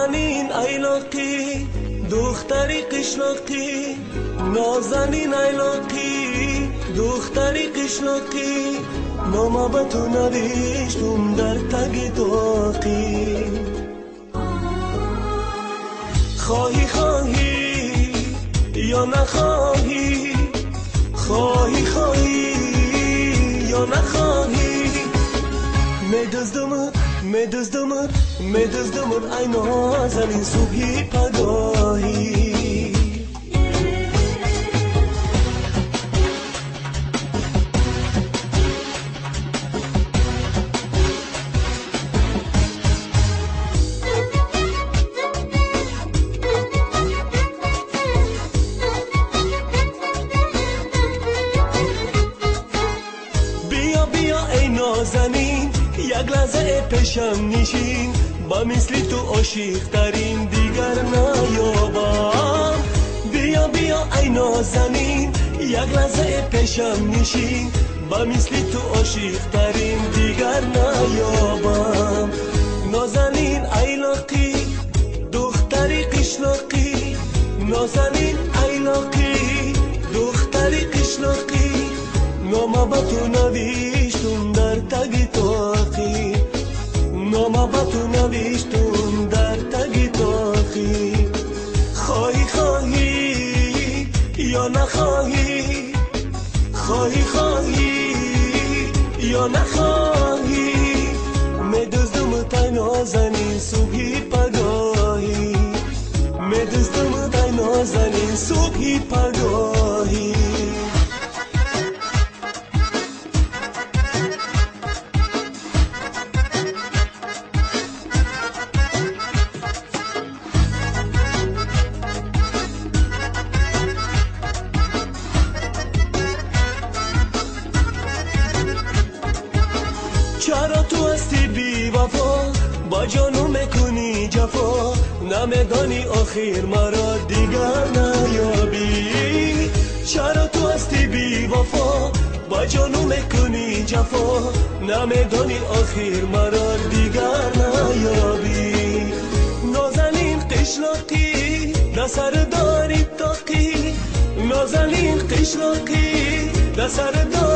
نازنین ایلاقی دختری قشلاقی، نازنین ایلاقی دختری قشلاقی، نامه به تو نوشتم در تگ تاقی. خواهی خواهی یا نخواهی، خواهی خواهی یا نخواهی، میدزدمت میدزدمت میدزدمت ای نازنین صبحی پگاهی. بیا بیا ای نازنین یک لحظه پیشم نشین، با مثل تو عاشق ترین دیگر نیابم. بیا بیا ای نازنین یک لحظه پیشم نشین، با مثل تو عاشق ترین دیگر نیابم. نازنین ایلاقی دختری قشلاقی، نازنین ایلاقی دختری قشلاقی، نامه به تو نوشتم در تگ تاقی، نامه به تو نوشتم در تگ تاقی. خواهی خواهی یا نخواهی، خواهی خواهی یا نخواهی، میدزدمت ای نازنین صبحی پگاهی، میدزدمت ای نازنین صبحی پگاهی. چرا تو هستی بی وفا، با جانو میکنی جفا، نمیدانی آخر مرا دیگر نیابی. چرا تو هستی بی وفا، با جانو میکنی جفا، نمیدانی آخر مرا دیگر نیابی. نازنین قشلاقی در سر داری تاقی، نازنین قشلاقی در سر داری